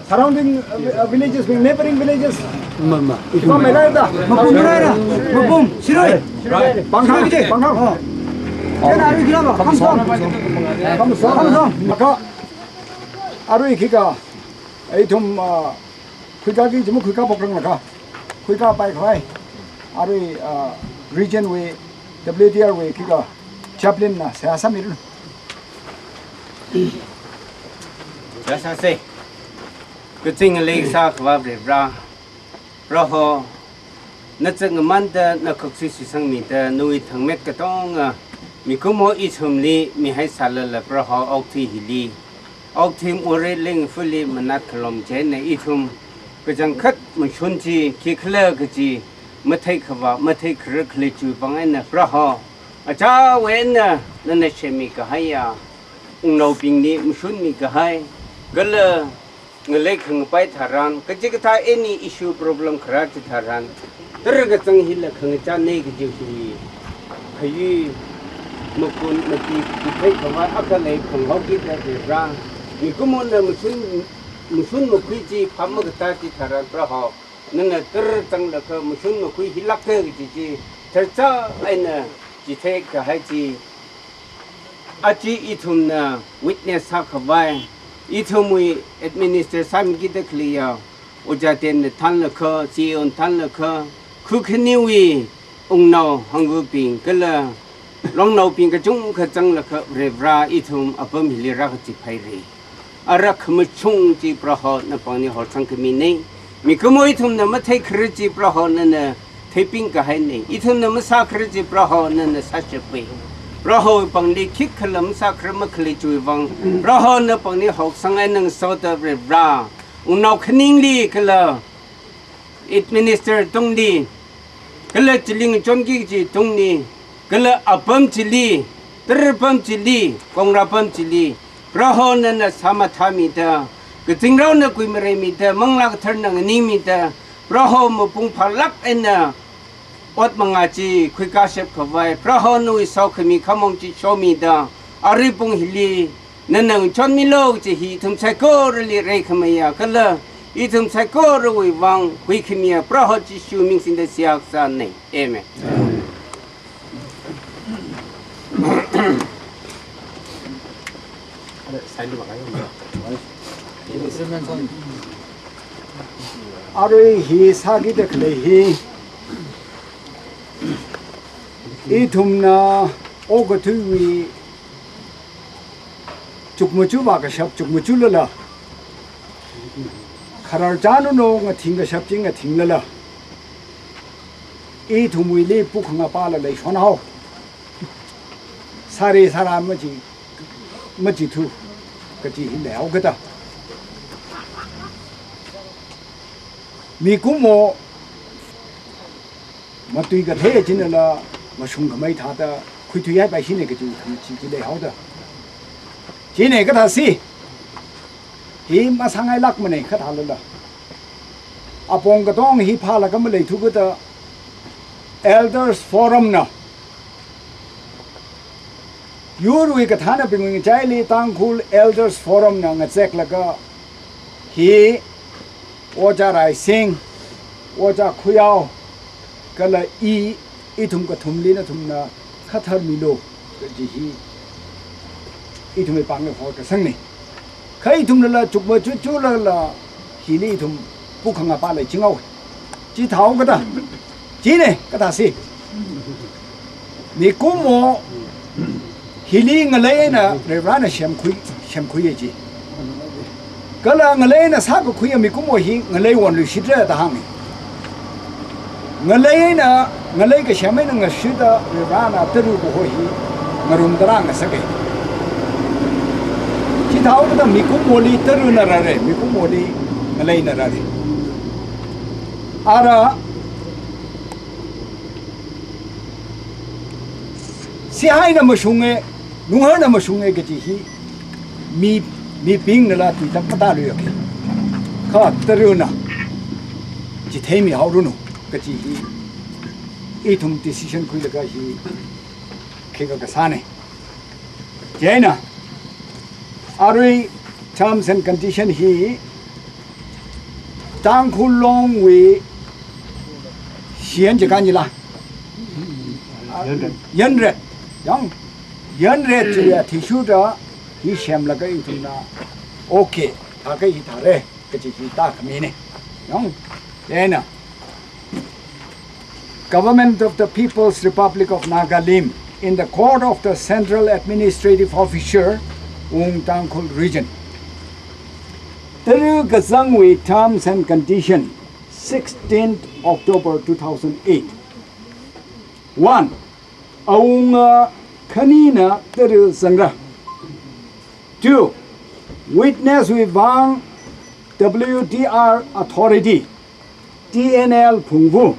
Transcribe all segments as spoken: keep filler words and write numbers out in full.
Surrounding, uh, vi-, uh, villages, neighboring villages. Ma, ma. Ithum mei rāra. Mapum rāra. Mapum. Shirui. Pangkhang. Shirui. Pangkhang. Oh. Chieina arui khikhala? Khamsong. Khamsong. Khamsong. Maka. Arui khikha. Ithum, uh, khuikaki jimu khuikaphokrang laka. Khuikapai khavai. Arui, uh, region wui, W T R wui khikha chaplain na seihā sāmilu. Seihā sāsa. Kazing ngalei kasā Akhava Varivara, Proho, na chānjam ngamanda, na khokshi shitsangmida, nawui thangmet katonga mikumo ithumli mihai sālala, Proho, okathui hili, okathui morei lengfuli manat khalom chieina ithum kachangkhat mashun chi khikhala kaji matheikhavā, matheikharar khalei chiwui vang eina, Proho, achāwui eina nana semmi kahaiya wungnaobingli mashunmi kahai, kala ngalei khangapai tharan, kachikathā any issue problem kharā chitharan, tara kazang hila khangachāna kaji chiwui khayu makun mati kathei khavai akha lei khangahao kida Varivara. Mikumona mashun, mashun makhui chi phap makatā chitharan, Proho, nana tara zanglaga mashun makhui hilāka kaji chi, tharcha eina chithei kahai chi, aja ithumna witness sākhavai, ithumwui administer sāmi kida khaleiya, Ojā Tenna thānlaga, C E O na thānlaga, khu khaniwui wungnao hangvabing kala longnaobing kachungkha zanglaga, Varivara, ithum apam hili rākaziphaira. Ara khamashung chi, Proho, napāngli horsangkhamina. Mikumo ithumna matheikharar chi, Proho, nana theiping kahaina. Ithumna masākharar chi, Proho, nana sāshapa. Proho, pāngli khikhala masākharar makhalei chiwui vang, Proho, napāngli horsang eina ngasoda, Varivara, wungnao khaningli kala administer tungli, kala chili ngachonki kaji tungli, kala apam chili, tara pam chili, kongra pam chili, Proho, nana sāmathāmida, kazingraona kuimareimida, Manglā Katharana nganingmida, Proho, mapung phālāk eina ot mangā chi khuikashap khavai, Proho, nawui sokhami khamong chi shomida, arui pung hili nana ngachonmilu kaji hi ithum saikorali reikhamayā kala ithum saikorawui vang huikhamiya Proho Jishu ming singda seihā kasāna. Amen. Arui hi sākida khalei hi, ithumna okathuiwui chukmaja vākashap chukmajala, kharar chānunu ngathing kashap chi ngathinglala, ithumwuili pukhangapāla leishonhao. Sāri sāra machi, machithu kaji hi leihaokada, mikumo matui kathei chinala mashung khamei thāda khuithuihaipaishina kaji khamachee chi leihaoda. Chieina kathāsi, hi masāngailākmana kathālala, apong katonga hi phālaga maleithu kida Elders Forum na, yurwui kathānabingwui ngachaili Tangkhul Elders Forum na ngazeklaga, hi Ojā Raising, Ojā Khuiyao, kala i, ithum kathumli nathumna khatharmilu kaji hi ithumwui pāngli horkasangna. Kha ithumlala chukmajajulala hili ithum pukhangapā leichinghao. Chithāhaokada, chieina kathāsi, mikumo hili ngalei eina Varivarana semkhui, semkhuiya ji. Kala ngalei eina sākakhuiya mikumo hi ngalei wonluishitra da hānga. Ngalei eina, ngalei kasem eina ngashitda Varivarana tara kaho hi ngarumda rāngasaka. Chithāhaokada mikumoli tarana rāra, mikumoli ngaleina rāra. Ara, sihaina mashunga, nungharna mashunga kaji hi mi, mibingnala tuitak matāluiya kha. Kha tarana chitheimihaoranu kaji hi ithum decision khuilaga hi khikha kasāna. Chieina, arui Terms and condition hi Tangkhul Longwui shiyan jikanila. Yanret. Yanret. Yang. Yanret chiya thishuda hi semlaga ithumna. Okay. Thāka hi thāre. Kachi hi tākhamine. Yang. Ena. Government of the People's Republic of Nagalim in the court of the Central Administrative Officer, Wung Tangkhul Region. Tara kazangwui terms and condition, sixteenth October two thousand eight. One, awunga khanina tara zangra. Two, witness wui vang W T R authority, T N L phungvu,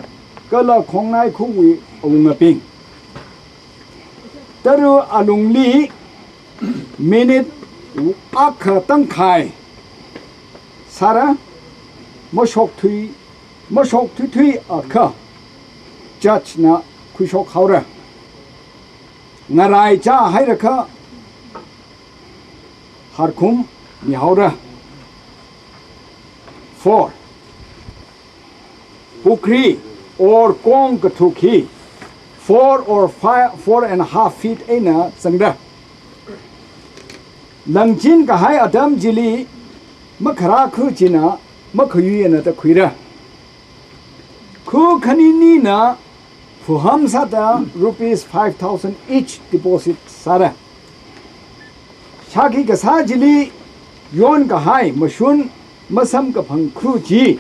kala Khongnai khuwui awungabing. Tara alungli minute akha tangkhai sāra, mashokthui, mashokthuithui akha judge na khuishok haora. Ngarai chā hairakha harkhum mihaora. Four, pukhri or kong kathuk hi four or five, four and a half feet eina zangra. Langchin kahai atam chili makharā khu china makhayui eina tākhuira. Khu khaninina phuham sāda rupees five thousand each deposit sāra. Shākhi kasā chili yon kahai mashun masam kaphang khu chi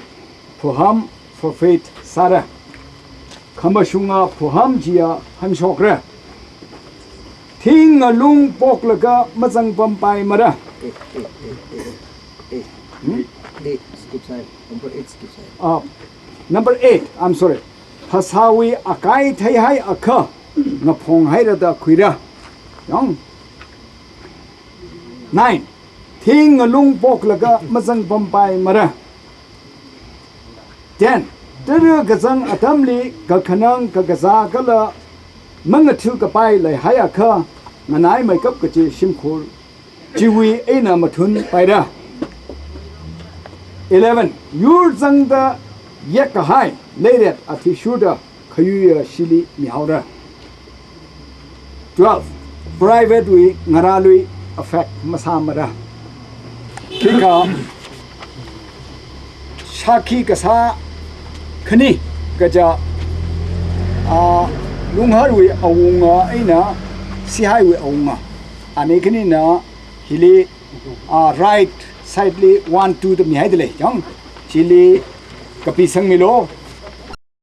phuham forfeit sāra. Khamashunga phuham chiya hanshokra. Thing ngalung poklaga mazangpampaimara. Eh, eh, eh, eh, eh. Hmm? Eight, skip sāi. Number eight, skip sāi. Ah, number eight, I'm sorry. Phasāwui akai theihai akha ngaphong hairada khuira. Yang. Nine, thing ngalung poklaga mazangpampaimara. Ten, tara kazang atamli kakhanang kakazā kala mangathu kapai leihai akha nganaimeikap kachi shimkhur chiwui eina mathun paira. Eleven, yur zangda yak kahai leiret athishurda khayuiya shili mihaora. Twelve, private wui ngarālui affect masāmara. Khikha shākhi kasā khani kaja, ah, Lungharwui awunga eina Sihaiwui awunga. Ani khanina hili, ah, right side li one, two da mihaida lei. Yang, chili kapisangmilu.